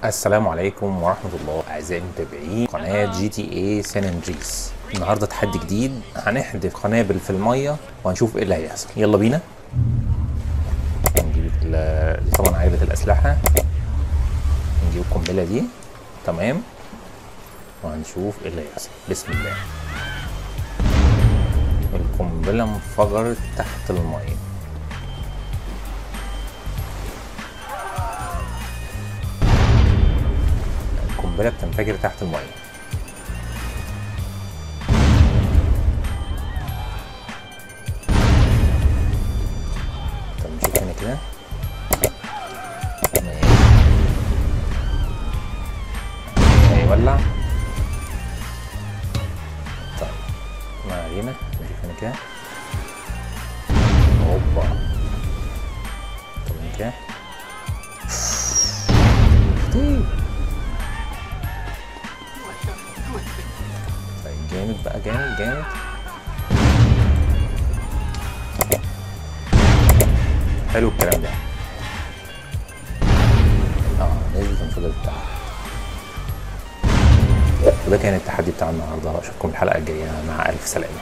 السلام عليكم ورحمة الله أعزائي المتابعين قناة GTA San Andreas. النهاردة تحدي جديد، هنحذف قنابل في المية وهنشوف ايه اللي هيحصل. يلا بينا. نجيب دي طبعا عائلة الأسلحة، نجيب القنبلة دي، تمام، وهنشوف ايه اللي هيحصل. بسم الله. القنبلة انفجرت تحت المية. القنبلة بتنفجر تحت المية. طب نشوف هنا كده. ماشي، هيولع. طيب ما علينا، نشوف هنا كده. هوبا. طب هنا كده. جامد بقى، جامد جامد. حلو الكلام ده. نزلت انفجرت تحت. وده كان التحدي بتاع النهارده. اشوفكم الحلقة الجاية مع الف سلامه.